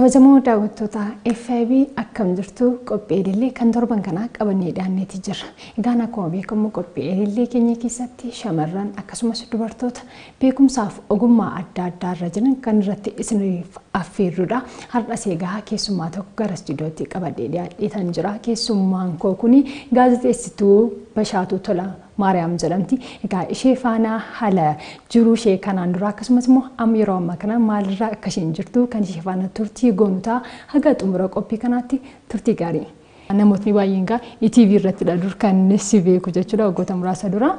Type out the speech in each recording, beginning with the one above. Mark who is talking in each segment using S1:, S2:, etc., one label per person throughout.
S1: Kabajamoo daawwattoota FIB, akkam jirtu? Qophii Elellee kan torban kanaa qabannee dhiyaanneeti jirra. Egaan akkuma beekamu qophii Elellee keenya keessatti shamarran akkasumas dubartoota beekumsaaf ogummaa adda addaa irra jiran kan irratti isiniif affeerrudha. Har'as egaa keessummaa tokko gara istuudiyootti qabadhee dhiyaadheetan jira. Keessummaan koo kuni gaazexeessituu Bashaatuu Tola Maariyaam jedhamti. Egaa ishee faana haala jiruu ishee kanaan dura akkasumas immoo amma yeroo ammaa kana maalirraa akka isheen jirtu kan ishee faana turtii goonu ta'a. Haga xumura qophii kanaatti turtii gaarii. Namootni baay'een egaa ETV irrattidha dur kan si beeku jechuudha, waggoota muraasa dura.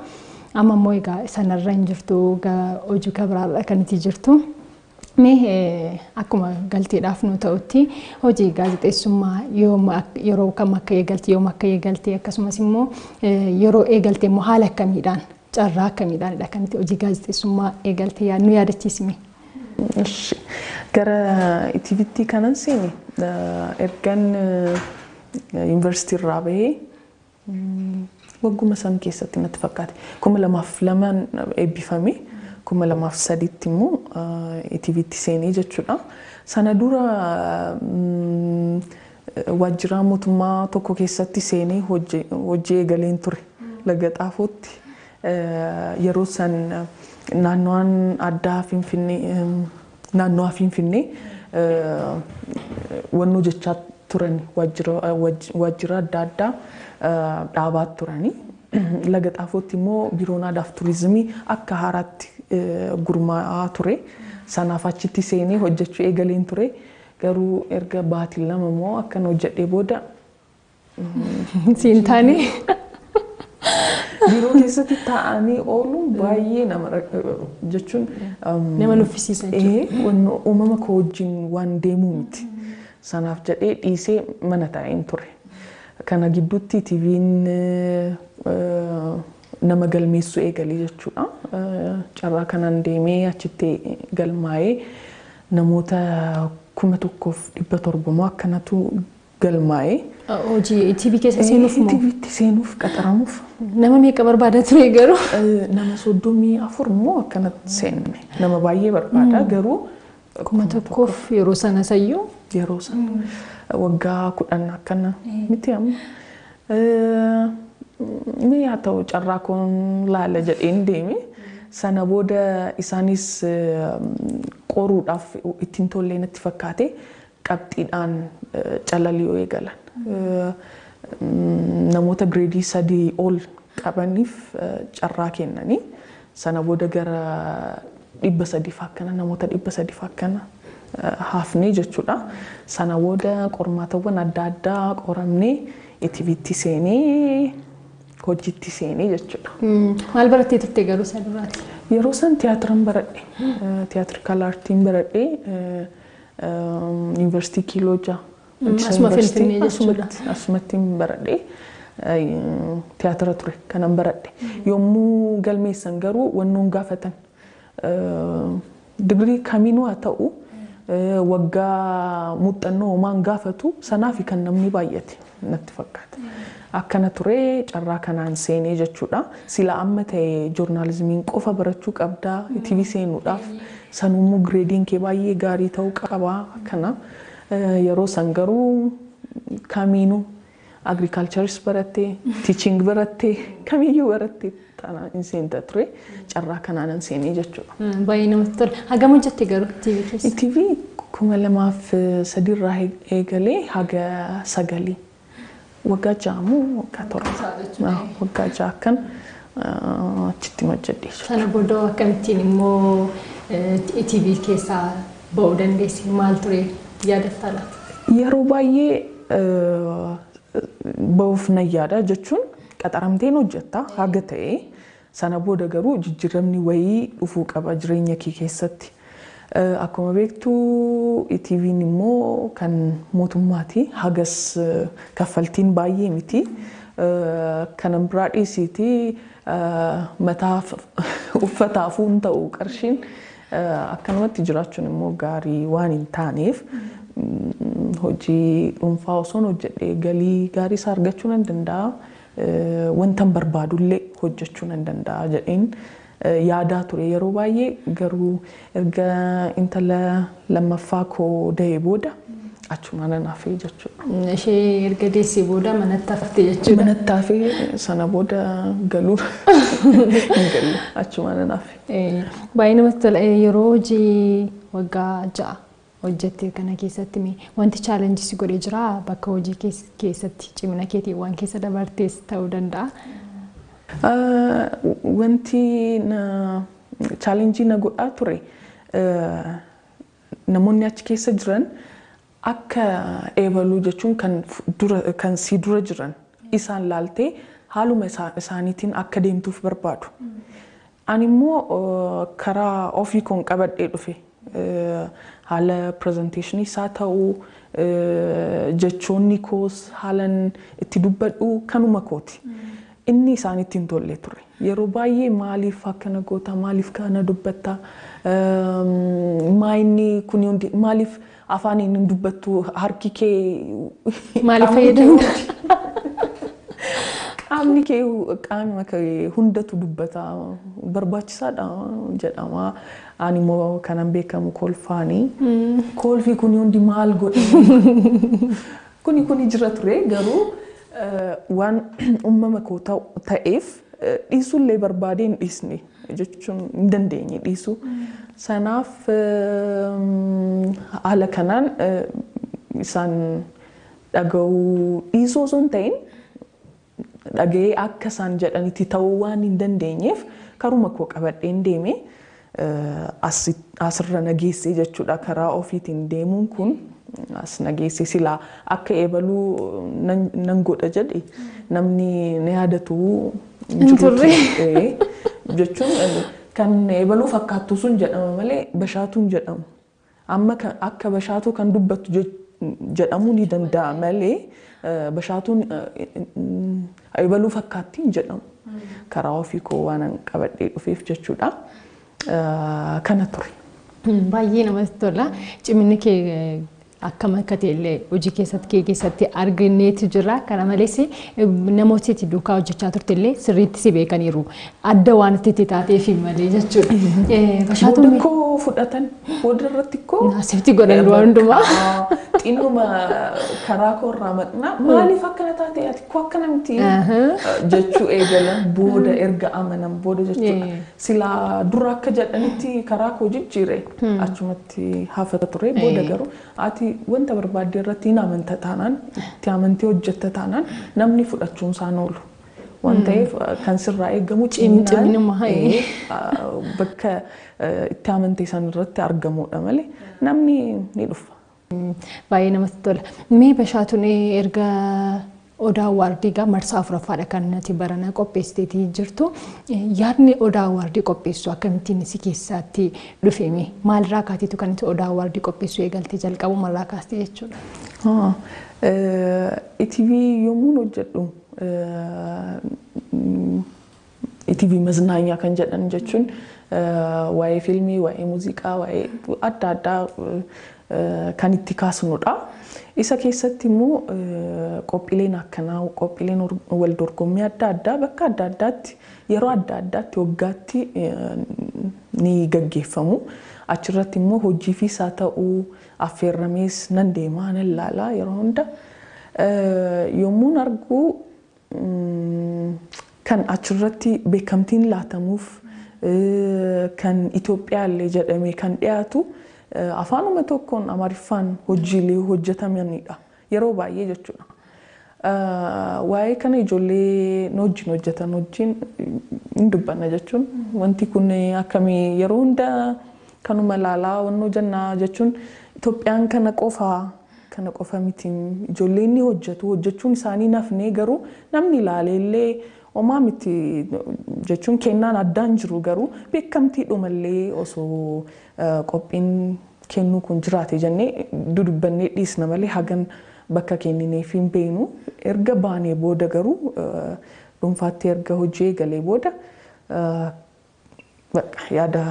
S1: Amma immoo egaa sanarra hin jirtu, hojii kabiraarra kan itti jirtu. Mee akkuma galteedhaaf nu ta'utti hojii gaazexeessummaa yeroo kam akka eegalte, yoom akka eegalte, akkasumas immoo yeroo eegalte immoo haala akkamiidhaan, carraa akkamiidhaanidha kan itti hojii gaazexeessummaa eegalte, nu yaadachiisime.
S2: Gara ETVtti kanan seene ergan yuunivarsiitii irraa bahee wagguma san keessatti natti fakkaate. 2002n eebbifame. 2003tti immoo ETVtti seenee jechuudha. Sana dura waajjira mootummaa tokko keessatti seenee hojii eegaleen ture, Laga Xaafootti. Yeroo san naannawaan addaa Finfinnee, naannawaa Finfinnee wannoo jechaa turan, waajjira adda addaa dhaabaa turani. Laga Xaafootti immoo biiroon aadaaf turizimii akka haaraatti gurmaa'aa ture. Sanaaf achitti seenee hojjechuu eegaleen ture. Garuu erga baatii 2 immoo akkan hojjedhee booda
S1: Siin taane.
S2: Biiroo keessatti taa'anii ooluun baay'ee nama jechuun
S1: nama nuffisiisa
S2: jechuudha. Uumama koo wajjin waan deemuu miti. Sanaaf jedhee dhiisee mana taa'een ture. Kana gidduutti TV'n nama galmeessuu eegalee jechuudha. Carraa kanaan deemee achitti galmaa'ee, namoota 1700 moo akkanatu galmaa'ee.
S1: Hojii TV keessa seenuuf moo?
S2: TVtti seenuuf, qaxaramuuf.
S1: Nama meeqa barbaada ture garuu?
S2: Nama 34 moo akkanatti seenne. Nama baay'ee barbaada garuu.
S1: 1000f yeroo sana sayyuu.
S2: Yeroo sana. Waggaa 10 akkana miti amma. Mee haa ta'u, carraa koon laala jedheen deeme. Sana booda isaanis qoruudhaaf ittiin tollee natti fakkaate, qabxiidhaan calali'uu eegalan. Namoota gireedii 3 ol qabaniif carraa kennanii, sana booda gara 300 akkana, namoota 300 akkana hafnee jechuudha. Sana booda qormaatawwan adda addaa qoramnee ETVtti seenee, hojiitti seenee jechuudha.
S1: Maal barattee turte garuu isa duraati?
S2: Yeroo san tiyaatiran baradhe. Theatrical artiin baradhe, yuunivarsiitii Kiiloo 6.
S1: Asuma Finfinnee jechuudha.
S2: Asumatti baradhe. Tiyaatira ture kanan baradhe. Yommuu galmeessan garuu wannoon gaafatan, digirii kamiinuu haa ta'u, waggaa muuxannoo homaan gaafatu. Sanaafi kan namni baay'ate natti fakkaata. Akkana ture, carraa kanaan seenee jechuudha. Sila amma ta'e joornaalizimiin qofa barachuu qabdaa TV seenuudhaaf. Sanuummoo gireediin kee baay'ee gaarii ta'uu qaba akkana. Yeroo san garuu kamiinuu, agricultureis barattee, teaching barattee, kamiyyuu barattee hin seenta ture. Carraa kanaan hin seenee jechuudha.
S1: Baay'ee namatti tola. Hagam hojjette garuu TV keessa?
S2: TV 2003rraa eegalee haga 9, waggaa 6 moo waggaa 7, waggaa 6 akkan achitti hojjedhe.
S1: Sana booda akkamittiin immoo TV keessaa ba'uu dandeesse? Maal ture, yaadattaa laata?
S2: Yeroo baay'ee ba'uuf nan yaada, jechuun qaxaramteen hojjetta haga ta'e, sana booda garuu jijjiiramni wayii dhufuu qaba jireenya kee keessatti. Akkuma beektu ETV'n immoo kan mootummaati. Hagas kaffaltiin baay'ee miti. Kanan biraa dhiisiiti, mataa uffataafuu hin ta'u qarshiin, akkanumatti jiraachuun immoo gaarii waan hin taaneef, hojii dhuunfaa osoon hojjedhee galii gaarii isaa argachuu nan danda'a. Wantan barbaadullee hojjechuu nan danda'a jedheen yaadaa ture yeroo baay'ee. Garuu erga intala lammaffaa koo da'ee booda Achumaan nan hafee jechuudha.
S1: Ishee erga deessee booda manatti haftee jechuudha.
S2: Manatti hafee sana booda galuu hin galle, achumaan nan hafe.
S1: Baay'ee namatti tola. Yeroo hojii waggaa 6 hojjette kana keessatti wanti challenge si godhee jira bakka hojii keessatti cimina keetiin waan keessa dabartees ta'uu danda'a?
S2: Wanti challenge na godhaa ture, namoonni achi keessa jiran akka eebaluu jechuun kan si dura jiran isaan laaltee haaluma isaaniitiin akka deemtuuf barbaadu. Ani immoo karaa ofii koon qabadhee dhufe, haala presentation isaa ta'uu, jechoonni koos, haalan itti dubbadhu kanuma kooti. Inni isaanitti hin tolle ture. Yeroo baay'ee maaliif akkana goota, maaliif kana dubbatta, maa inni kun hundi, maaliif afaan hin dubbattu, harki kee
S1: Maaliif fayyadamta?
S2: Qaamni kee, qaama kee hundatu dubbata, barbaachisaadha jedhama. Ani immoo kanan beekamu kolfaanii. Kolfii kun hundi maal godhe? Kuni jira ture, garuu waan uumama koo ta'eef dhiisuullee barbaadee hin dhiisne jechuun hin dandeenye dhiisuu. Sanaaf haala kanaan isaan dhaga'uu dhiisuu osoo hin ta'in, dhaga'ee akka isaan jedhanitti ta'uu waan hin dandeenyeef karuma koo qabadheen deeme, asirra na geessee jechuudha. Karaa ofiitiin deemuun kun as na geesse. Silaa akka eebaluu nan godha jedhe namni na yaadatu
S1: hin turre.
S2: Jechuun kan eebaluu fakkaattu sun jedhama malee Bashaatuun jedhamu. Amma akka Bashaatuu kan dubbattu jedhamuu ni danda'a malee Bashaatuun eebaluu fakkaatti hin jedhamu. Karaa ofii koo waan qabadhee dhufeef jechuudha. Kana ture.
S1: Baay'ee namatti tola. Ciminni kee akkam akka ta'e illee hojii keessatti kee keessatti argineetu jira. Kana malees namoota itti duukaa hojjechaa turte illee sirriitti si beekaniiru. Adda waan itti taateef malee jechuudha.
S2: Bashaatuu koo fudhatan booda irratti koo.
S1: Naasifti godhan waan hundumaa.
S2: Xinnuma karaa koo irraa maqnaa, maaliif akkana taate, ati koo akkana miti jechuu eegalan booda, erga amanan booda jechuudha. Silaa dura akka jedhanitti karaa koo jijjiire achumatti hafata ture. Booda garuu ati wanta barbaadde irratti hin amanta taanaan, itti amantee hojjetta taanaan, namni fudhachuun isaan oolu. Waan ta'eef kan sirraa eegamu ciminaan bakka itti amantee san irratti argamudha malee namni ni dhufa.
S1: Baay'ee namatti tola. Mee Bashaatuun, erga Odaa Awaardii egaa marsaa 4ffaadha kan nati barana qopheessiteetii jirtu. Yaadni Odaa Awaardii qopheessu akkamittiin si keessatti dhufeeme? Maalirraa kaateetu kan itti Odaa Awaardii qopheessuu eegalte, jalqabumarraa kaastee jechuudha?
S2: ETV yommuun hojjedhu, ETV መዝናኛ kan jedhan jechuun waa'ee fiilmii, waa'ee muuziqaa, waa'ee adda addaa kan itti kaasnudha. Isa keessatti immoo qophiileen akkanaa, qophiileen wal dorgommii adda addaa bakka adda addaatti, yeroo adda addaatti, waggaatti ni gaggeeffamu. Achirratti immoo hojiifis haa ta'uu affeerramees nan deemaa, nan ilaalaa yeroo hunda. Yommuun argu kan achirratti beekamtiin laatamuuf, kan Itoophiyaa illee jedhamee kan dhiyaatu afaanuma tokkoon Amaariffaan hojiilee hojjetamanidha. Yeroo baay'ee jechuudha. Waa'ee kana ijoollee nu wajjin hojjetan wajjin hin dubbanna jechuun, wanti kun akkamii, yeroo hunda kanuma ilaalaa wannoo jennaa jechuun, Itoophiyaan kana qofa miti, ijoolleen ni hojjetu, hojjechuun isaanii nafnee, garuu namni ilaalee illee homaa miti jechuun, kennaan addaan jiru, garuu beekamtii dhumallee osoo qophiin kennuu kun jiraate jennee dudubbannee dhiisna malee hagan bakka kennineef hin beeknu. Erga baanee booda garuu, dhuunfaatti erga hojii eegalee booda, yaada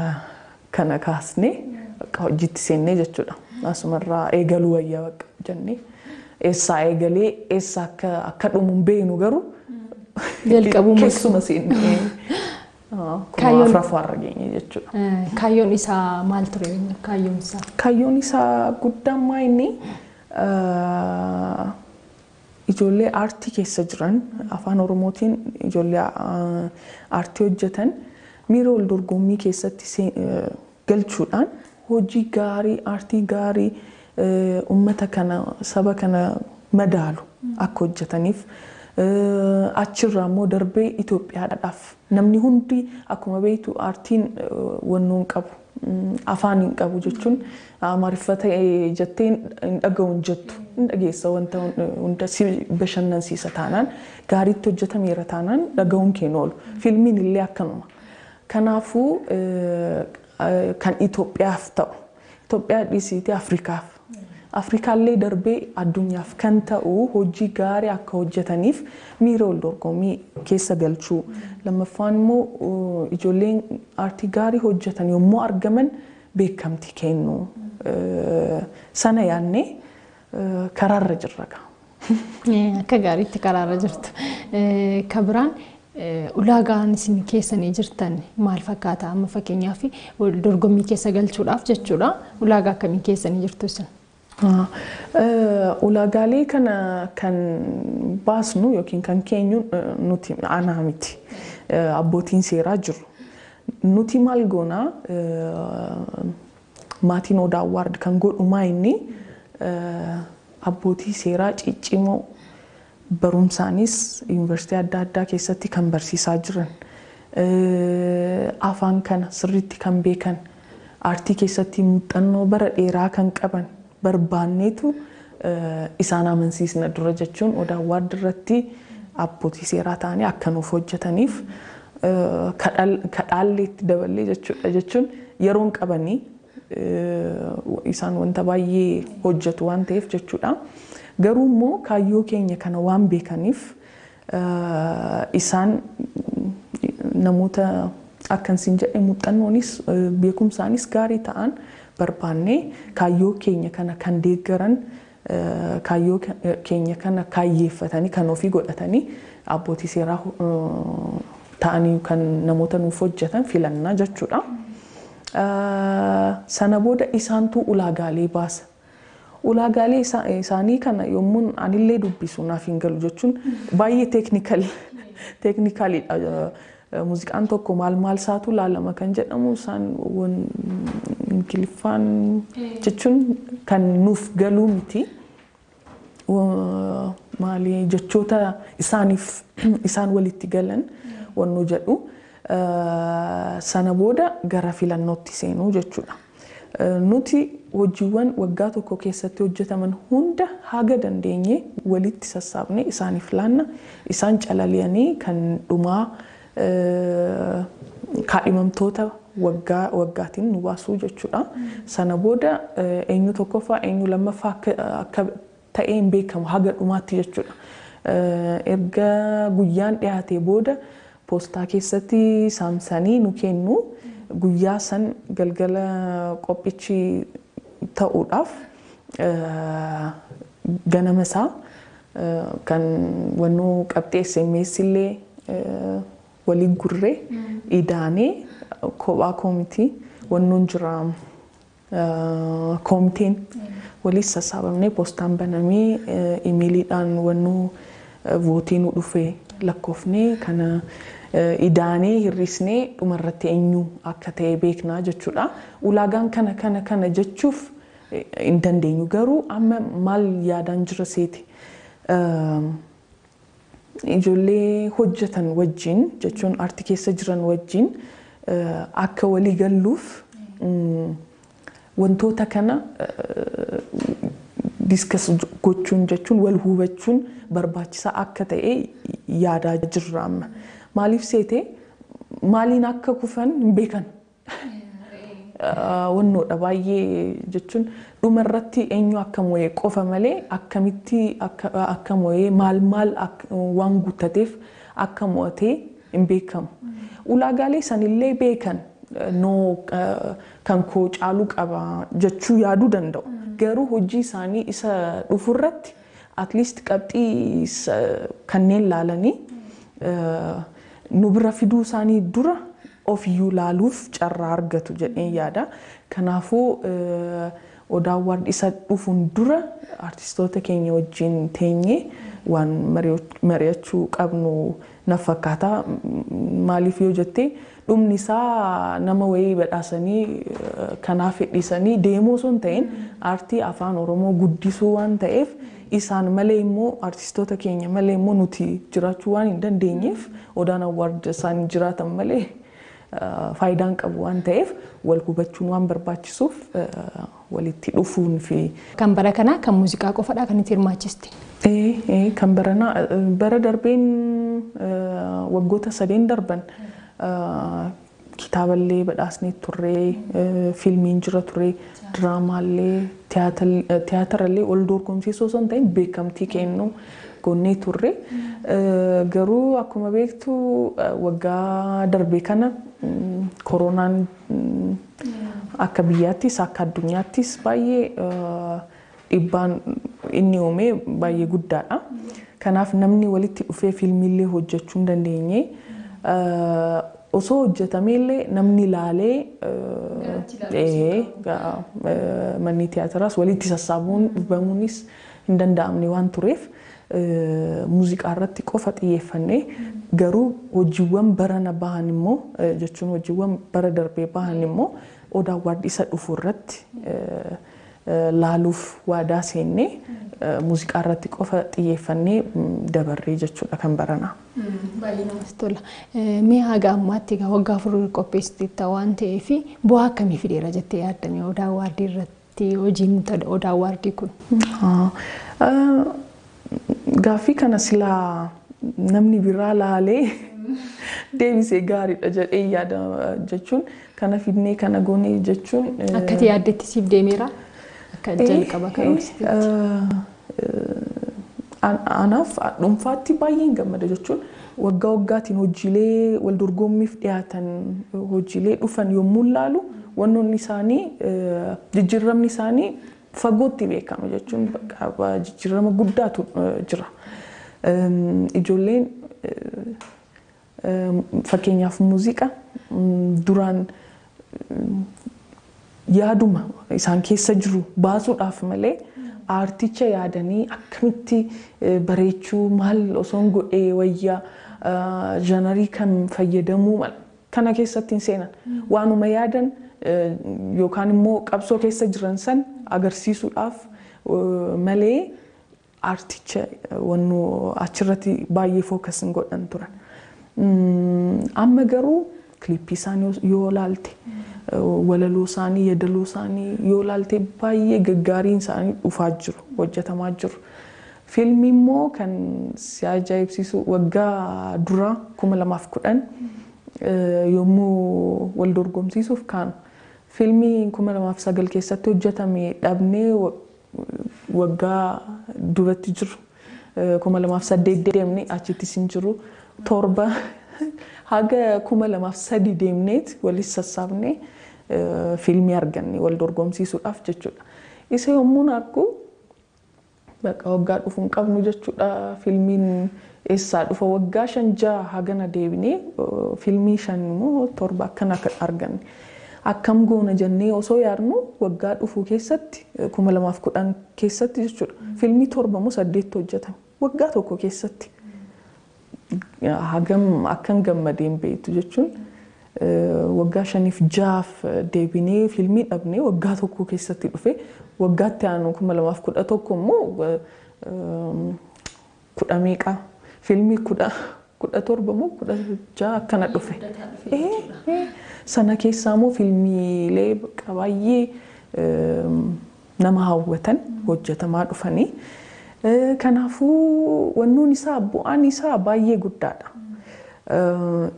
S2: kana kaasnee bakka hojiitti seennee jechuudha. Asumarraa eegaluu wayyaa bakka jennee, eessaa eegalee eessa akka dhumu hin beeknu, garuu
S1: jalqabuu
S2: keessuma seennee kuma afuraffaarra geenye jechuudha.
S1: Kaayyoon isaa maal ture? Kaayyoon isaa?
S2: Kaayyoon isaa guddaan maa inni Ijoollee aartii keessa jiran, afaan Oromootiin ijoollee aartii hojjetan miira wal dorgommii keessatti galchuudhaan hojii gaarii, aartii gaarii uummata kana, saba kana madaalu akka hojjetaniif, achirraa immoo darbee Itoophiyaadhaaf. Namni hundi akkuma beektu aartiin wannoo hin qabu, afaan hin qabu jechuun Amaariffa ta'e jettee hin dhaga'u hin jettu, hin dhageessa. Wanta hunda si bashannansiisa taanaan, gaariitti hojjetameera taanaan dhaga'uun kee oolu. Fiilmiin illee akkanuma. Kanaafuu kan Itoophiyaaf ta'u, Itoophiyaa dhiisiitii Afrikaaf, Afrikaallee darbee addunyaaf kan ta'u hojii gaarii akka hojjetaniif miira wal dorgommii keessa galchuu. Lammaffaan immoo ijoolleen aartii gaarii hojjetan yommuu argaman beekamtii kennu. Sana yaadnee karaarra jirra.
S1: Akka gaariitti karaarra jirtu. Ka biraan ulaagaan isin keessanii jirtan maal fakkaata? Amma fakkeenyaaf dorgommii keessa galchuudhaaf jechuudha. Ulaagaa akkamii keessanii jirtu isin?
S2: Ulaagaalee kana kan baasnu yookiin kan keenyu nuti anaa miti. Abbootiin seeraa jiru. Nuti maal goonaa, maatiin Odaa Award kan godhu maa inni abbootii seeraa ciccimoo, barumsaanis yuunivarsiitii adda addaa keessatti kan barsiisaa jiran, afaan kana sirriitti kan beekan, aartii keessatti muuxannoo bara dheeraa kan qaban barbaanneetu isaan amansiisna dura, jechuun Odaa Award irratti abbootii seeraa ta'anii akka nuuf hojjetaniif kadhaallee itti daballee jechuudha. Jechuun yeroon qabanii isaan wanta baay'ee hojjetu waan ta'eef jechuudha. Garuu immoo kaayyoo keenya kana waan beekaniif isaan namoota akkan siin jedhe muuxannoonis beekumsaanis gaarii ta'an barbaannee, kaayyoo keenya kana kan deeggaran, kaayyoo keenya kana kaayyeeffatanii kan ofii godhatanii abbootii seeraa ta'anii kan namoota nuuf hojjetan filannaa jechuudha. Sana booda isaantu ulaagaalee baasa. Ulaagaalee isaanii kana yommuu anillee dubbisu naaf hin galu, jechuun baay'ee technicalidha. Muuziqaan tokko maal maal isaatu laalama kan jedhamu isaan Ingiliffaan jechuun kan nuuf galuu miti. Maali jechoota isaaniif isaan walitti galan wannoo jedhu. Sana booda gara filannootti seenuu jechuudha. Nuti hojiiwwan waggaa tokko keessatti hojjetaman hunda haga dandeenye walitti sassaabnee isaaniif laanna. Isaan calaliyanii kan dhumaa kaadhimamtoota waggaa waggaatiin nu baasuu jechuudha. Sana booda eenyu tokkoffaa, eenyu lammaffaa akka ta'ee hin beekamu haga dhumaatti jechuudha. Erga guyyaan dhiyaatee booda poostaa keessatti saamsanii nu kennu. Guyyaa san galgala qophichi ta'uudhaaf ganama isaa kan wannoo qabxee SMS illee walii gurree idaanee, kophaa koomitii wannoon jira, koomiteen waliis sassaabamnee, poostaan banamee, imeeliidhaan wannoo vootii nu dhufe lakkoofnee, kana idaanee hir'isnee dhumarratti eenyu akka ta'e beeknaa jechuudha. Ulaagaan kana kana kana jechuuf hin dandeenyu, garuu amma maal yaadaan jira seeti. Ijoollee hojjetan wajjin, jechuun aartii keessa jiran wajjin akka walii galluuf wantoota kana discuss gochuun, jechuun wal hubachuun barbaachisaa akka ta'e yaadaa jirra amma. Maaliif seete, maaliin akka kufan hin beekan. Wannoodha baay'ee, jechuun dhumarratti eenyu akka mo'ee qofa malee akkamitti akka mo'ee, maal maal waan guuttateef akka mo'atee hin beekamu. Ulaagaalee sanillee beekan noo kan koo caaluu qaba jechuu yaaduu danda'u. Garuu hojii isaanii isa dhufurratti at least qabxii kanneen laalanii nu bira fiduu isaanii dura ofiyyuu laaluuf carraa argatu jedheen yaada. Kanaafuu Odaa Award isa dhufuun dura artistoota keenya wajjin teenyee waan mari'achuu qabnu na fakkaata. Maaliif yoo jettee, dhumni isaa nama wayii badhaasanii kanaaf fedhisanii deemuu osoo hin ta'in, aartii Afaan Oromoo guddisuu waan ta'eef, isaan malee immoo, artistoota keenya malee immoo nuti jiraachuu waan hin dandeenyeef, Odaan Award isaan jiraatan malee faayidaan qabu waan ta'eef, wal hubachuun waan barbaachisuuf walitti dhufuun fi.
S1: Kan bara kanaa kan muuziqaa qofadhaa kan itti hirmaachiste?
S2: Kan baranaa, bara darbeen, waggoota 3 darban kitaaballee badhaasnee turree, fiilmiin jira ture, diraamaallee, tiyaatarallee wal dorgomsiisuu osoo hin ta'in beekamtii kennu goonnee turre. Garuu akkuma beektu waggaa darbe kana koronaan akka biyyaattis akka addunyaattis baay'ee dhiibbaan inni uume baay'ee guddaadha. Kanaaf namni walitti dhufee fiilmiillee hojjechuu hin dandeenye. Osoo hojjetameellee namni ilaalee manni tiyaatiraas walitti sassaabuun bamuunis hin danda'amne waan tureef, muuziqaa irratti qofa xiyyeeffannee, garuu hojiiwwan barana bahan immoo, jechuun hojiiwwan bara darbee bahan immoo, Odaa Award isa dhufu irratti laaluuf waadaa seennee muuziqaa irratti qofa xiyyeeffannee dabarree jechuudha kan baranaa.
S1: Baay'ee namatti tola. Mee haga ammaatti egaa waggaa 4 qopheessiteetta waan ta'eef, bu'aa akkamii fideera jettee yaaddame Odaa Award irratti hojiin Odaa Award kun?
S2: Gaaffii kana silaa namni biraa laalee deebisee gaariidha jedhee yaada, jechuun kana fidnee kana goonee jechuun.
S1: Akka ati yaaddetti siif deemeera? Akka jalqaba karoorsiteetti.
S2: Anaaf dhuunfaatti baay'een gammada, jechuun waggaa waggaatiin hojiilee wal dorgommiif dhiyaatan, hojiilee dhufan yommuu ilaalu, wannoonni isaanii, jijjiiramni isaanii fagootti beekama, jechuun jijjiirama guddaatu jira. Ijoolleen fakkeenyaaf muuziqaa duraan yaaduma isaan keessa jiru baasuudhaaf malee aarticha yaadanii akkamitti bareechuu, maal osoon godhee wayyaa, genre kan fayyadamuu kana keessatti hin seenan. Waanuma yaadan yookaan immoo qabsoo keessa jiran san agarsiisuudhaaf malee aarticha wannoo achirratti baay'ee focus hin godhan turan. Amma garuu kilippii isaanii yoo ilaalte, walaloo isaanii, yeedaloo isaanii yoo ilaalte, baay'ee gaggaariin isaanii dhufaa jiru, hojjetamaa jiru. Fiilmii immoo kan si ajaa'ibsiisu, waggaa duraa 2010 yommuu wal dorgomsiisuuf kaanu, fiilmii 2009 keessatti hojjetame dhabnee waggaa duratti jiru 2008 deemnee achittis hin jiru, 7 haga 2003 deemneet walis sassaabnee fiilmii arganne wal dorgomsiisuudhaaf jechuudha. Isa yommuun argu, bakka waggaa dhufuu hin qabnu jechuudha. Fiilmiin eessaa dhufa? Waggaa 5 6 hagana deebinee fiilmii 5 immoo 7 akkana arganne. Akkam goona jennee osoo yaadnu, waggaa dhufuu keessatti, 2010 keessatti jechuudha. Fiilmii 7 moo 8 hojjetame waggaa tokko keessatti. Hagam akkan gammadeen beektu, jechuun waggaa 5f 6f deebinee fiilmii dhabnee waggaa tokko keessatti dhufe. Waggaatti aanu 2011 immoo kudha meeqa, fiilmii 17 moo 16 akkana dhufe. Sana keessaa immoo fiilmiilee baay'ee nama hawwatan hojjetamaa dhufanii. Kanaafuu wannoon isaa, bu'aan isaa baay'ee guddaadha.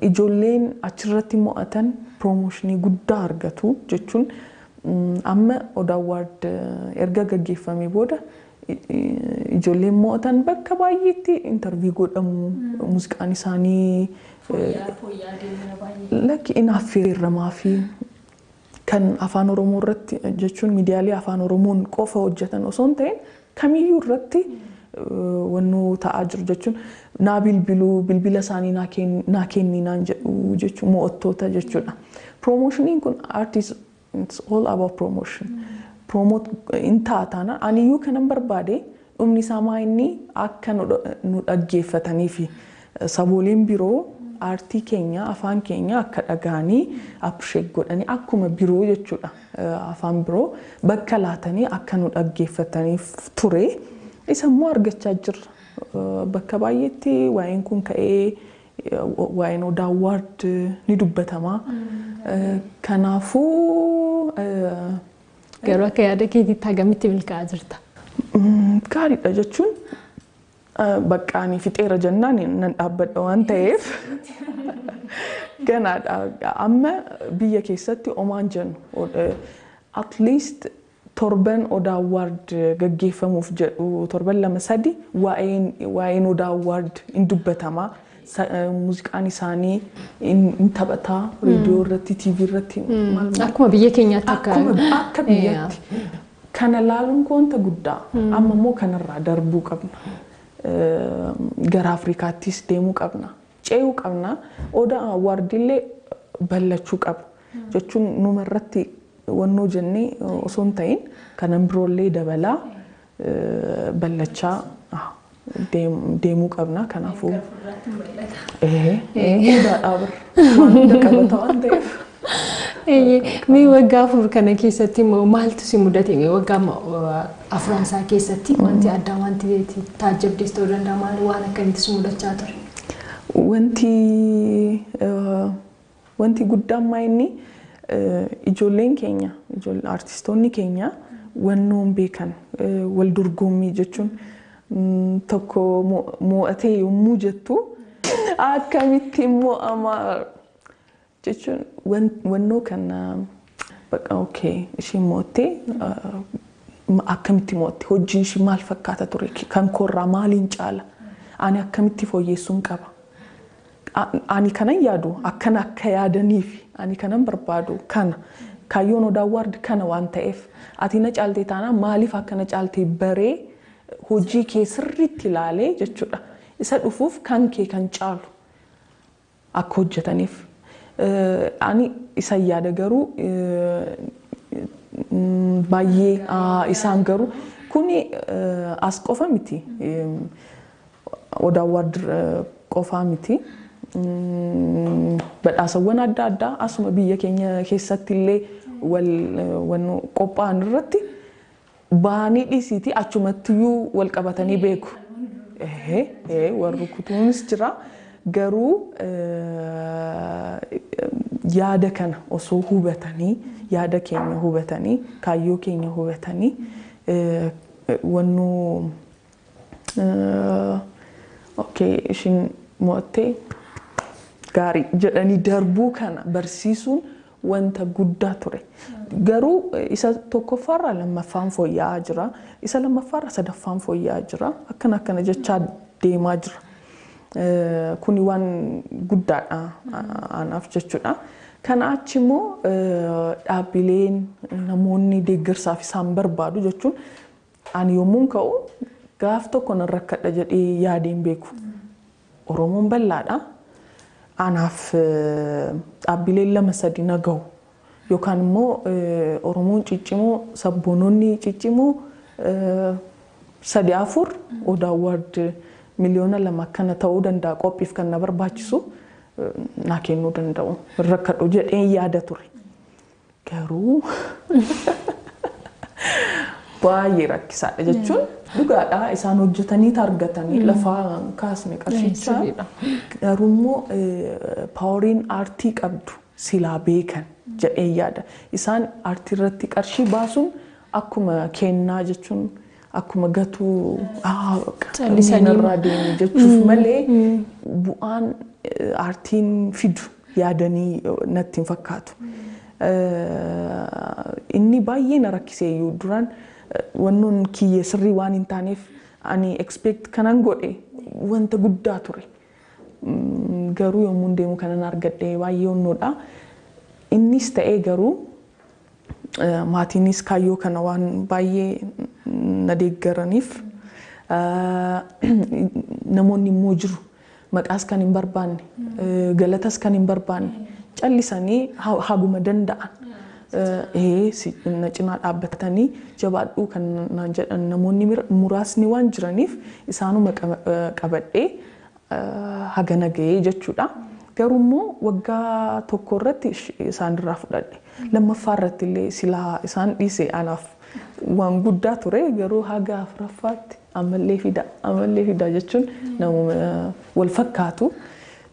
S2: Ijoolleen achirratti mo'atan promotion guddaa argatu, jechuun amma Odaa Award erga gaggeeffamee booda ijoolleen mo'atan bakka baay'eetti interview godhamu, muuziqaan isaanii lakki in affeerramaa fi kan Afaan Oromoo irratti, jechuun miidiyaalee Afaan Oromoon qofa hojjetan osoo hin ta'in kamiyyuu irratti wannoo ta'aa jiru, jechuun naa bilbiluu, bilbila isaanii naa kenni naan jedhu, jechuun mo'attoota jechuudha. Promotioniin kun, art is, it's all about promotion. Promote hin taataana aniyyuu kanan barbaade dhumni isaa maa inni akka nu dhaggeeffatanii fi sabooleen biroo aartii keenya afaan keenya akka dhaga'anii appreciate godhanii akkuma biroo jechuudha afaan biroo bakka laatanii akka nu dhaggeeffataniif ture isa immoo argachaa jirra. Bakka baay'eetti waa'een kun ka'ee waa'een Odaa Award ni dubbatama. Kanaafuu
S1: Garuu akka yaada keetiitti hagamitti milkaa'aa jirta?
S2: Gaariidha jechuun bakka ani fixeera jennaan nan dhaabbadha waan ta'eef ganaadha. Amma biyya keessatti omaan jennu at least torban Odaa Award gaggeeffamuuf jedhu torban 2-3 waa'een Odaa Award hin dubbatama. Muuziqaan isaanii hin taphataa reediyoo irratti, TV irratti maal maal.
S1: Akkuma biyya keenyaatti akka
S2: Akkuma akka biyyatti. Kana laaluun kun wanta guddaa. Amma immoo kanarraa darbuu qabna. Gara Afrikaattis deemuu qabna. Ce'uu qabna. Odaa Award illee ballachuu qaba. Jechuun numa irratti wannoo jennee osoo hin ta'in kanan biroollee dabalaa ballachaa deemuu qabna. Kanaafuu odaadhaa bira waan hunda qabata waan ta'eef.
S1: Mee waggaa 4 kana keessatti immoo maaltu si mudate? Mee waggaa 4 isaa keessatti wanti addaa wanti taajjabdees ta'uu danda'a maal waan akkamitti si mudachaa ture?
S2: Wanti guddaan maa inni ijoolleen keenya artistoonni keenya wannoon beekan wal dorgommii jechuun tokko mo'atee yommuu jettu akkamitti mo'ama jechuun wannoo kana bakka okay isheen mo'attee akkamitti mo'atte hojiin ishee maal fakkaata ture kan koorraa maaliin caala ani akkamitti fooyyessuun qaba. Ani kanan yaadu akkana akka yaadaniif ani kanan barbaadu kana kaayyoon Odaa Award kana waan ta'eef ati na caaltee taanaan maaliif akkana caaltee baree hojii kee sirriitti ilaalee jechuudha. Isa dhufuuf kan kee kan caalu akka hojjetaniif. Ani isa yaada garuu baay'ee isaan garuu kuni as qofa miti. Odaa Award qofaa miti. Badhaasawwan adda addaa asuma biyya keenya keessatti illee wal qophaa'an irratti bahanii dhiisiitii achumattiyyuu wal qabatanii beeku. Warri kutuunis jira. Garuu yaada kana osoo hubatanii yaada keenya hubatanii kaayyoo keenya hubatanii wannoo okay ishiin mo'attee gaarii jedhanii darbuu kana barsiisuun wanta guddaa ture. Garuu isa tokkoffaarraa lammaffaan fooyya'aa jira. Isa lammaffaarraa sadaffaan fooyya'aa jira. Akkana akkana jechaa deemaa jira. Kuni waan guddaadha anaaf jechuudha. Kana achi immoo dhaabbileen namoonni deeggarsaaf isaan barbaadu jechuun ani yommuun ka'u gaaf tokko nan rakkadha jedhee yaadeen beeku. Oromoon bal'aadha. Anaaf dhaabbileen 2-3 na gahu yookaan immoo Oromoon ciccimoo sabboononni ciccimoo 3-4 Odaa Award 2 million akkana ta'uu danda'a qophiif kan na barbaachisu naa kennuu danda'u rakkadhu jedheen yaada ture. Garuu baay'ee rakkisaadha jechuun dhugaadha isaan hojjetanii argatanii lafaa kaasne qarshicha. Garuu immoo poweriin aartii qabdu silaa beekan jedhee yaada. Isaan aartii irratti qarshii baasuun akkuma kennaa jechuun akkuma gatuu irraa deemu jechuuf malee bu'aan aartiin fidu yaadanii natti hin fakkaatu. Inni baay'ee na rakkisee iyyuu duraan wannoon kiyya sirrii waan hin taaneef ani expect kanan godhe wanta guddaa ture. Garuu yommuu deemu kanan argadhe baay'ee onnoodha. Innis ta'ee garuu maatiinis kaayyoo kana waan baay'ee na deeggaraniif namoonni immoo jiru maqaas kan hin barbaanne galatas kan hin barbaanne callisanii haguma danda'an Na cinaa dhaabbatanii jabaadhuu kan naan jedhan namoonni muraasni waan jiraniif isaanuma qabadhee hagana ga'ee jechuudha. Garuu immoo waggaa tokko irratti isaanirraa fudhadhe. Lammaffaa irratti illee silaa isaan dhiise anaaf waan guddaa ture, garuu haga afuraffaatti ammallee fida, ammallee fida jechuun namuma wal fakkaatu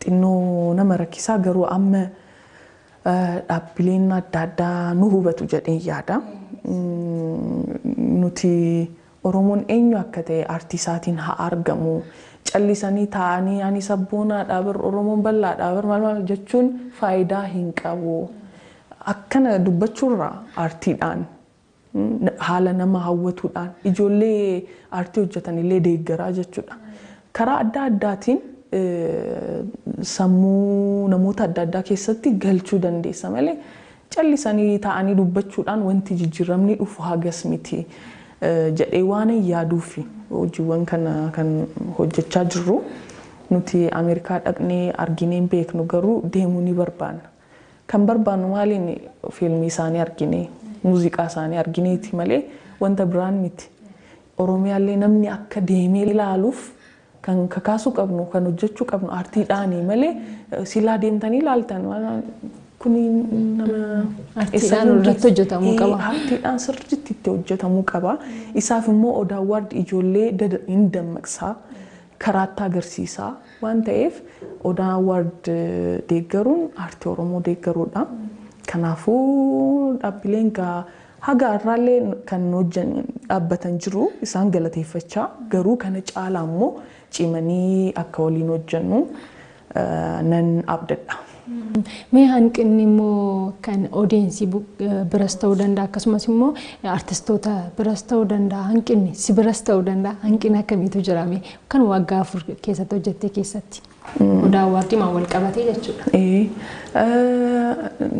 S2: xinnoo nama rakkisaa, garuu amma dhaabbileen adda addaa nu hubatu jedheen yaada. Nuti Oromoon eenyu akka ta'e aartii isaatiin haa argamu. Callisanii taa'anii ani sabboonaadhaa bar, Oromoon bal'aadhaa bar, maal maal jechuun faayidaa hin qabu. Akkana dubbachuurraa aartiidhaan, haala nama hawwatuudhaan ijoollee aartii hojjetan illee deeggaraa jechuudha. Karaa adda addaatiin sammuu namoota adda addaa keessatti galchuu dandeessa malee callisanii taa'anii dubbachuudhaan wanti jijjiiramni dhufu hagas miti jedhee waan yaaduuf hojiiwwan kana kan hojjechaa jirru. Nuti Ameerikaa dhaqnee arginee hin beeknu, garuu deemuu ni barbaanna. Kan barbaannu maaliin? Fiilmii isaanii arginee, muuziqaa isaanii argineeti malee wanta biraan miti. Oromiyaallee namni akka deemee ilaaluuf kan kakaasuu qabnu, kan hojjechuu qabnu aartiidhaanii malee silaa deemtanii ilaaltan kuni nama
S1: Aartiidhaan irratti hojjetamuu qaba.
S2: Aartiidhaan sirriitti itti hojjetamuu qaba. Isaaf immoo Odaa Award ijoollee hin dammaqsaa, karaatti agarsiisaa waan ta'eef Odaa Award deeggaruun aartii Oromoo deeggaruudha. Kanaafuu dhaabbileen haga har'aallee kan hojjan dhaabbatan jiru, isaan galateeffachaa, garuu kana caalaa immoo cimanii akka waliin hojjennu nan abdadha.
S1: Mee hanqinni immoo kan audience biras ta'uu danda'a, akkasumas immoo artistoota biras ta'uu danda'a, hanqinni si biras ta'uu danda'a, hanqina akkamiitu jira mee kan waggaa 4 keessatti hojjettee keessatti? Odaa Award maan wal qabatee jechuudha.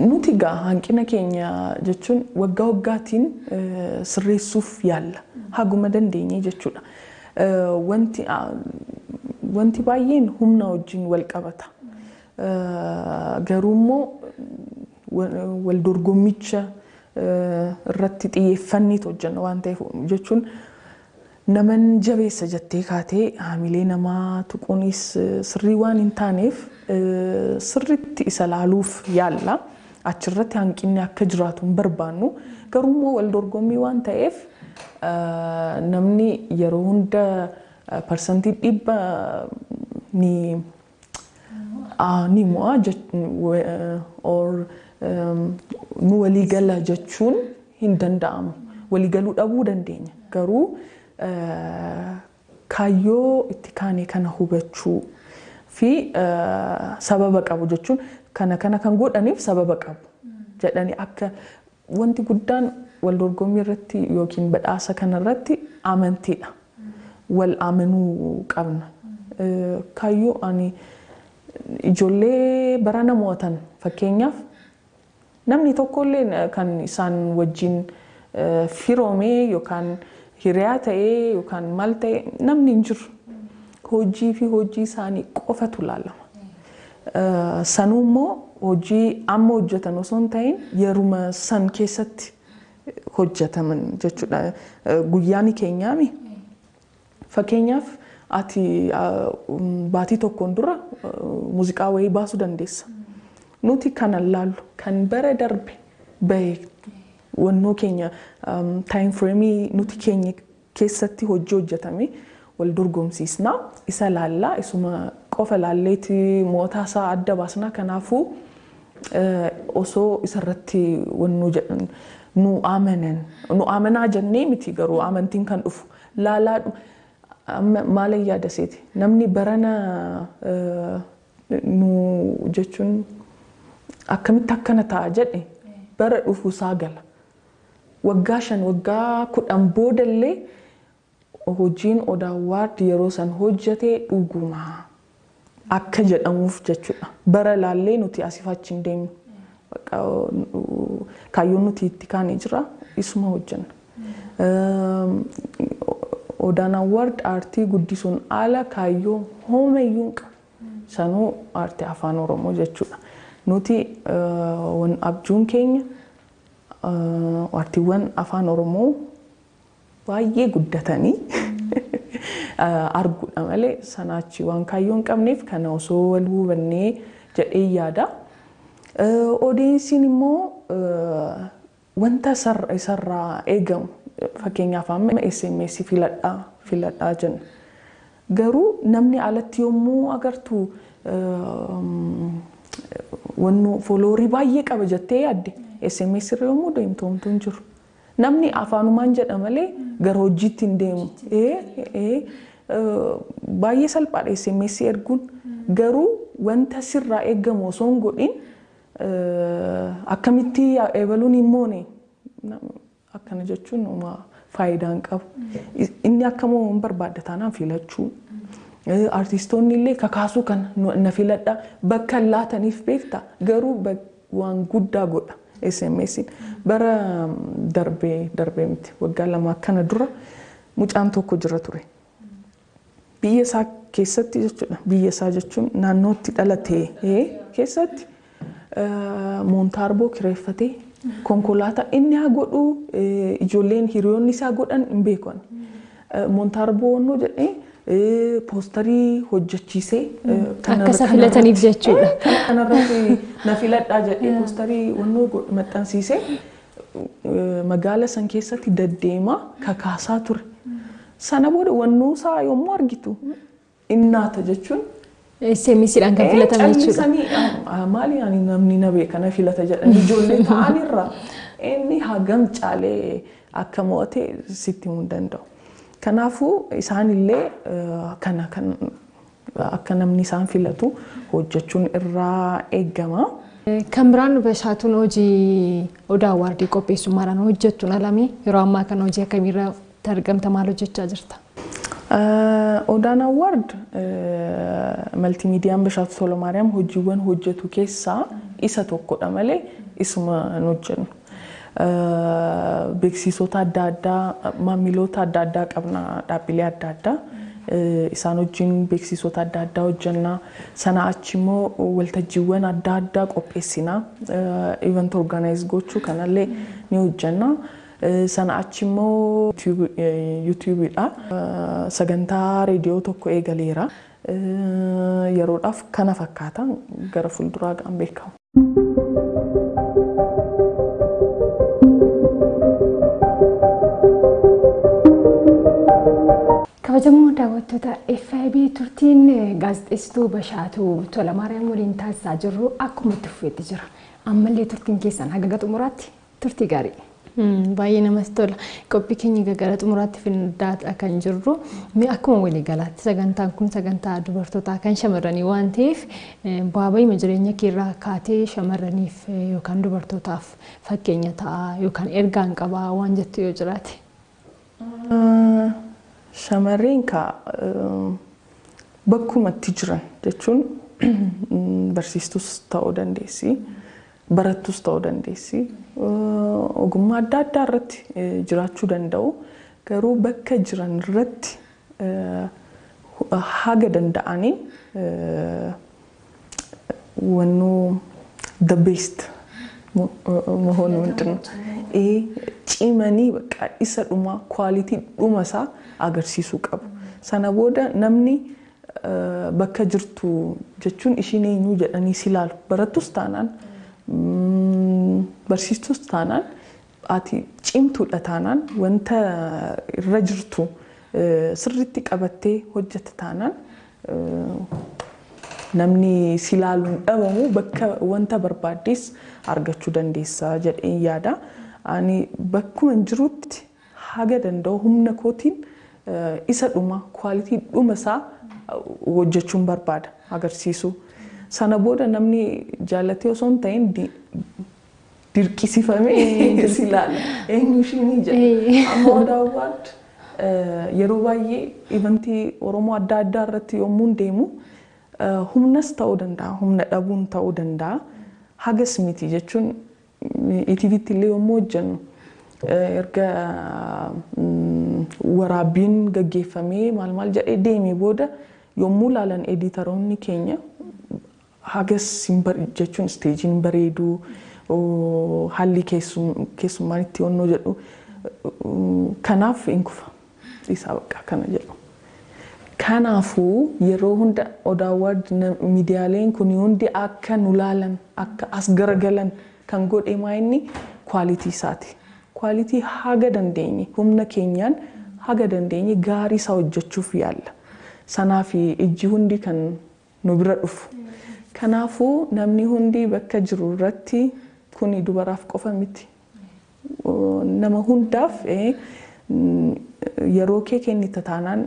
S2: Nuti egaa hanqina keenya jechuun waggaa waggaatiin sirreessuuf yaalla, haguma dandeenye jechuudha. Wanti baay'een humna wajjin wal qabata. Garuu immoo wal dorgommicha irratti xiyyeeffanneet hojjenna waan ta'eef, jechuun naman jabeessa jettee kaatee haamilee namaa tuquunis sirrii waan hin taaneef sirriitti isa laaluuf yaalla. Achirratti hanqinni akka jiraatu hin barbaannu. Garuu immoo wal dorgommii waan ta'eef namni yeroo hunda 100% ni mo'a or nu waliigala jechuun hin danda'amu. Waliigaluu dhabuu dandeenya. Garuu kaayyoo itti kaane kana hubachuu fi sababa qabu jechuun kana kana kan godhaniif sababa qabu jedhanii akka wanti guddaan wal dorgommii irratti yookiin badhaasa kana irratti amantiidha. Wal amanuu qabna. Kaayyoo ani ijoollee barana mo'atan, fakkeenyaaf, namni tokkollee kan isaan wajjin firoomee yookaan hiriyaa ta'ee yookaan maal ta'e namni hin jiru. Hojii fi hojii isaanii qofatu ilaalama. Sanuu immoo hojii amma hojjetan osoo hin ta'in yeruma san keessatti hojjetaman jechuudha. Guyyaan keenyaami. Fakkeenyaaf, ati baatii tokkoon dura muuziqaa wayii baasuu dandeessa. Nuti kana laallu kan bara darbe bahe wannoo keenya time frame nuti keenya keessatti hojii hojjetame wal dorgomsiisna, isa laallaa, isuma qofa laalleeti mootaa isaa adda baasna. Kanaafuu osoo isarratti wannoo jedhan nu amanan, nu amanaa jennee miti, garuu amantiin kan dhufu laalaa. Amma maal yaada seeti namni barana nu jechuun akkamitti akkana ta'a jedhe bara dhufu isaa gala. Waggaa 5, waggaa 10 boodallee hojiin Odaa Award yeroo san hojjete dhuguma akka jedhamuuf jechuudha. Bara laallee nuti asiif achi hin deemnu. Kaayyoon nuti itti kaanee jira, isuma hojjenna. Odaan Award aartii guddisuun ala kaayyoo homayyuu hin qabu. Sanuu aartii afaan Oromoo jechuudha. Nuti abjuun keenya Aartiiwwan afaan Oromoo baay'ee guddatanii arguudha malee sanaachi waan kaayyoo hin qabneef kana osoo wal hubannee jedhee yaada. Odeessiin immoo wanta isarraa eegamu, fakkeenyaaf amma SMS filadhaa filadhaa jenna. Garuu namni alatti yommuu agartu wannu followerii baay'ee qaba jettee yaadde, SMS irra yommuu deemtu homtuu hin jiru. Namni afaanumaan jedha malee gara hojiitti hin deemu. Baay'ee salphaadha SMS erguun. Garuu wanta sirraa eegamu osoo hin godhin akkamitti eebaluun hin moone akkana jechuun faayidaa hin qabu. Inni akka moo hin barbaadda taanaan filachuu. Artistoonni illee kakaasuu kana na filadha bakka laataniif beekta, garuu waan guddaa godha SMS. Bara darbee darbee miti, waggaa 2 akkana dura mucaan tokko jira ture. Biyya isaa keessatti jechuudha. Biyya isaa jechuun naannootti dhalatee keessatti moontaarboo kireeffatee, konkolaataa inni haa godhu ijoolleen hiriyoonni isaa godhan hin beekan. Moontaarboo wannoo jedhee poostarii hojjechiisee
S1: akka isa filataniif jechuudha.
S2: Kanarratti na filadhaa jedhee poostarii wannoo maxxansiisee magaala san keessatti deddeemaa kakaasaa ture. Sana booda wannoo isaa yommuu argitu innaata jechuun.
S1: SMSdhaan kan filatame jechuudha.
S2: Callisanii maali ani namni na beeka na filata jedhanii ijoollee ta'anirra inni hagam caalee akka mo'ate sitti himuu hin danda'u. Kanaafuu isaanillee kana kan akka namni isaan filatu hojjechuun irraa eegama.
S1: Kan biraan Bashaatuun hojii Odaa Awaardii qopheessummaadhaan hojjettuun alamee yeroo ammaa kana hojii akkamiirra argamta, maal hojjechaa jirta?
S2: Odaan Award maltiimiidiyaan Bashaatu Tolamaariyaam hojiiwwan hojjetu keessaa isa tokkodha malee isuma hin hojjennu. Beeksisoota adda addaa, maamiloota adda addaa qabna, dhaabbilee adda addaa. Isaan wajjin beeksisoota adda addaa hojjenna. Sana achi immoo waltajjiiwwan adda addaa qopheessina. Event organize gochuu kanallee ni hojjenna. Sana achi immoo yuutuubiidha. Sagantaa reediyoo tokko eegaleera. Yeroodhaaf kana fakkaata, gara fuulduraa gaan beekamu.
S1: Kabajamoo daawwattoota FIB, turtiin gaazexeessituu Bashaatuu Tolamaariyaam waliin taasisaa jirru akkuma itti fufeetti jira. Ammallee turtiin keessan haga xumuraatti turtii gaarii. Baay'ee namatti tola. Qophii keenya gara xumuraatti fidaadha kan jirru. Mee akkuma waliigalaatti sagantaan kun sagantaa dubartootaa kan shamarranii waan ta'eef, bu'aa bahii jireenya keerraa kaatee shamarraniif yookaan dubartootaaf fakkeenya ta'a yookaan ergaan qabaa waan jettu yoo jiraate.
S2: Shamarreen kaa bakkumatti jiran jechuun barsiistus ta'uu dandeessi, barattus ta'uu dandeessi, ogummaa adda addaa irratti jiraachuu danda'u. Garuu bakka jiran irratti haga danda'aniin wannoo the best መሆን ምንድን ነው cimanii bakka isa dhuma kwaalitii dhuma isaa agarsiisuu qabu. Sana booda namni bakka jirtu jechuun ishiin eenyu jedhanii si ilaalu. Barattus taanaan, barsiistus taanaan, ati cimtuudha taanaan, wanta irra jirtu sirriitti qabattee hojjetta taanaan, namni si ilaaluun dhabamu, bakka wanta barbaaddes argachuu dandeessa jedheen yaada. Ani bakkuma jirutti haga danda'u humna kootiin isa dhuma kwaalitii dhuma isaa hojjechuun barbaada agarsiisu. Sana booda namni jaallatee osoo hin ta'in dirqisiifamee si ilaala. Eenyu ishiin jedha. Amma Odaa Award yeroo baay'ee eventii Oromoo adda addaa irratti yommuu deemu humnas ta'uu danda'a, humna dhabuun ta'uu danda'a. Hagas miti jechuun ETVtti illee yommuu hojjennu erga waraabbiin gaggeeffamee maal maal jedhee deemee booda yommuu ilaalan editaroonni keenya hagas hin jechuun isteejiin bareedu Haalli keessummaan itti onnoo jedhu kanaaf hin kufa. Isaa bakka kana jedhu. Kanaafuu yeroo hunda Odaa Award miidiyaaleen kun hundi akka nu laalan, akka as garagalan kan godhe maa inni quality isaati. Quality haga dandeenye, humna keenyaan haga dandeenye gaarii isaa hojjechuuf yaalla. Sanaaf ijji hundi kan nu bira dhufu. Kanaafuu namni hundi bakka jiru irratti, kuni dubaraaf qofa miti. Nama hundaaf, yeroo kee kennita taanaan,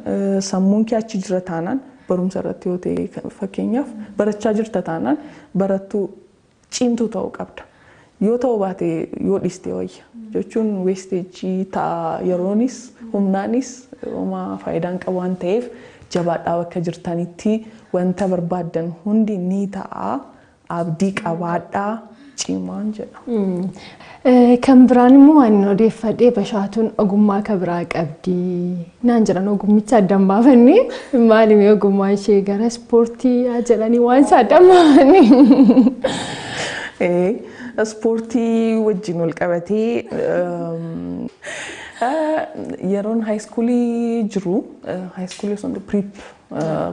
S2: sammuun kee achi jira taanaan, barumsa irratti yoo ta'e, fakkeenyaaf barachaa jirta taanaan, barattuu cimtuu ta'uu qabda. Yoo ta'uu baate yoo dhiiste wayya. Jechuun wastage ta'a, yeroonis humnaanis homaa faayidaan qabu waan ta'eef, jabaadhaa, bakka jirtanitti wanta barbaaddan hundi ni ta'a. Abdii qabaadhaa, cimaan jedha.
S1: Kan biraan immoo waan inni odeeffadhee, Bashaatuun ogummaa kan biraa qabdi naan jedhan. Ogummicha addaan baafannee maalimi ogummaa ishee gara ispoortii jedhanii waan isa addaan baafannee.
S2: Ispoortii wajjin wal qabatee, yeroon high schoolii jiru, high schoolii osoo prep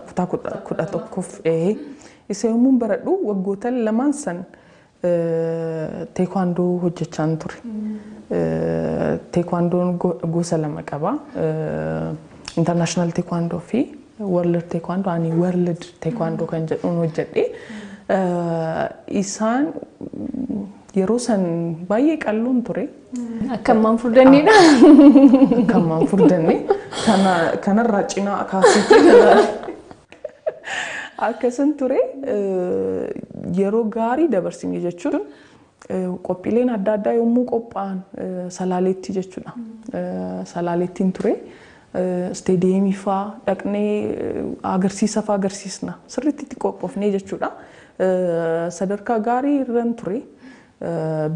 S2: kutaa 11f isa yommuu baradhu, waggoota lamaan san teekwaandoo hojjechaan ture. Teekwaandoon gosa lama qaba. International teekwaandoo fi world teekwaandoo. Ani world teekwaandoo kan jedhuun hojjedhe. Isaan yeroo san baay'ee qalloon ture.
S1: Akka ammaan furdanneedha.
S2: Akka ammaan furdanne. Kanarraa cinaa kaasutti akkasin ture. Yeroo gaarii dabarsine jechuun, qophiileen adda addaa yommuu qophaa'an Salaaleetti jechuudha. Salaaleettiin ture. Isteediyeemii fa'aa dhaqnee agarsiisa fa'aa agarsiisna. Sirriitti itti qophoofnee jechuudha. Sadarkaa gaarii irran ture.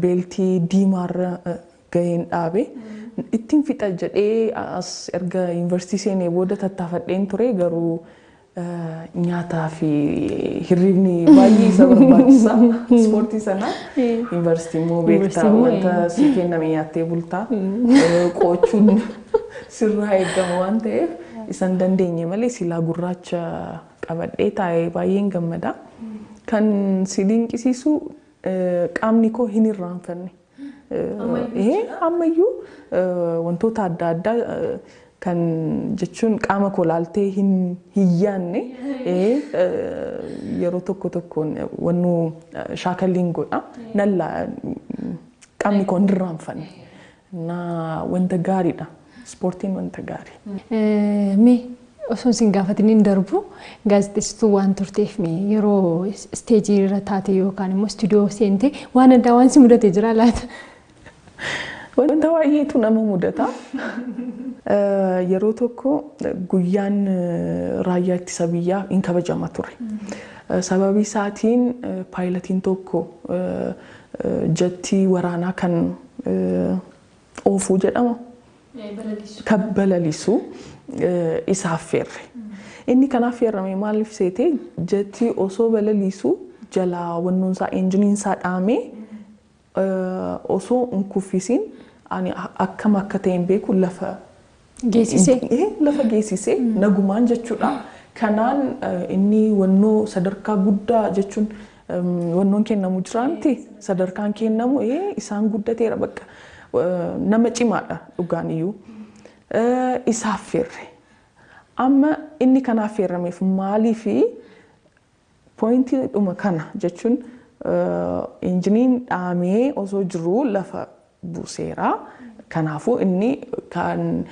S2: Beltii diimaarra gaheen dhaabe. Ittiin fixa jedhee as erga yuunivarsiitii seenee booda tattaafadheen ture, garuu nyaataa fi hirribni baay'ee isa barbaachisa ispoortii sana. Yuunivarsiitii immoo beektaa, wanta sii kenname nyaattee bultaa, qo'achuun sirraa eegama waan ta'eef isan dandeenye malee silaa gurraacha qabadhee taa'ee baay'een gammada. Kan si dinqisiisu qaamni koo hin irraanfanne. Ammayyuu wantoota adda addaa kan jechuun qaama koo laaltee hin yaanne yeroo tokko tokkoon wannuu shaakalliin godha. Nan qaamni koo hin irraanfanne. Na wanta gaariidha. Ispoortiin wanta gaarii.
S1: Mee osoo isin gaafatin hin darbu, gaazexeessituu waan turteef, mee yeroo isteejii irra taate yookaan immoo istuudiyoo seente waan addaa waan si mudate jira laata?
S2: Wanta baay'eetu nama mudata. Yeroo tokko guyyaan raayyaa ittisa biyyaa hin kabajama ture. Sababii isaatiin paayilatiin tokko jettii waraanaa kan oofuu jedhama. Kan balalisu isa affeerre. Inni kan affeerrame maaliif seete, jettii osoo balalisu jalaa wannoon isaa, injiniin isaa dhaamee, osoo hin kuffisiin, ani akkam akka ta'e hin beeku, lafa
S1: geessisee.
S2: Lafa geessisee nagumaan jechuudha. Kanaan inni wannoo sadarkaa guddaa jechuun wannoon kennamu jiraanti, sadarkaan kennamu isaan guddateera, bakka nama cimaadha dhugaan iyyuu. Isa affeerre. Amma inni kan affeerrameef maaliifi pointii dhuma kana jechuun, injiniin dhaamee osoo jiruu lafa buuseera. Kanaafuu inni kan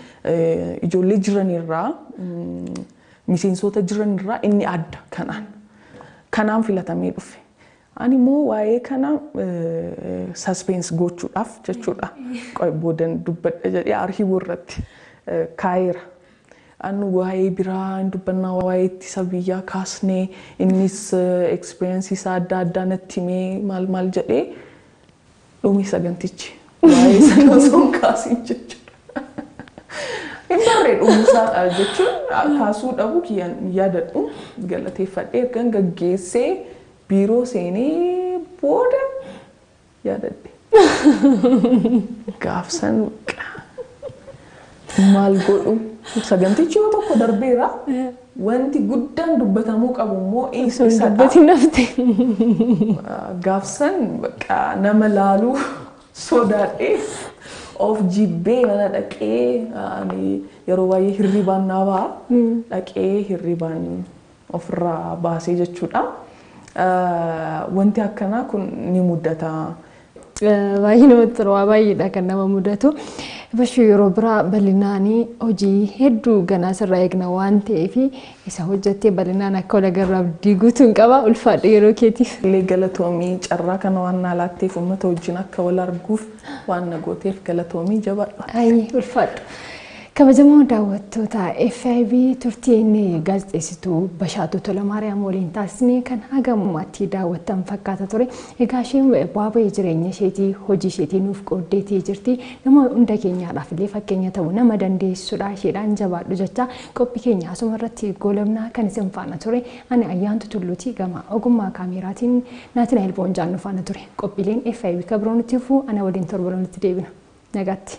S2: ijoollee jiranirraa, miseensota jiranirraa inni adda kanaan. Kanaan filatamee dhufe. Ani immoo waa'ee kana suspense gochuudhaaf jechuudha. Boodan dubbadha jedhee arhiibuu irratti kaa'eera. Ani waa'ee biraa hin dubbannaa, waa'ee ittisa biyyaa kaasnee, innis experience isaa adda addaa natti himee, maal maal jedhee dhumi sagantichi. Waa'ee sana osoo hin kaasiin jechuudha. Hin barree dhumisaa jechuun kaasuu dhabu kiyyaan yaadadhu, galateeffadhee ergan gaggeessee biiroo seenee booda. Yaadadhe. Gaafsan maal godhu, sagantichi yoo tokko darbeera, wanti guddaan dubbatamuu qabu immoo isadha.
S1: Dubbatiin hafte.
S2: Gaafsan bakka nama laaluu sodaadhee of jibbee mana dhaqee, ani yeroo baay'ee hirribaan naa ba'a. Dhaqee hirribaan ofirraa baasee jechuudha. Wanti akkanaa kun ni mudata.
S1: Baay'ee namatti tola, waa baay'eedha kan nama mudatu. Bashuu, yeroo biraa bal'inaanii hojii hedduu ganaa sirraa eegna waan ta'eef, isa hojjettee bal'inaan akka wal agarru abdii guutuun qaba. Ulfaadhu yeroo keetiif.
S2: Illee galatoomii, carraa kana waan naa laatteef, uummata wajjin akka wal arguuf waan na gooteef galatoomii, jabaadhu.
S1: Ayi, ulfaadhu. Kabajamoo daawwattoota FIB, turtii inni gaazexeessituu Bashaatuu Tolamaariyaam waliin taasisne kan haga ammaatti daawwattan fakkaata ture. Egaa isheen bu'aa bahii jireenya isheetii, hojii isheetii nuuf qooddeetii jirti. Nama hunda keenyaadhaaf illee fakkeenya ta'u nama dandeessudha. Isheedhaan jabaadhu jecha qophii keenya asuma irratti goolabnaa. Kan isin faana ture ani Ayyaantu Tulluutii, gama ogummaa kaameeraatiin Naatina Boonjaan nu faana ture. Qophiileen FIB kan biroon itti fufuu, ana waliin torba nutti deebina. Nagaatti.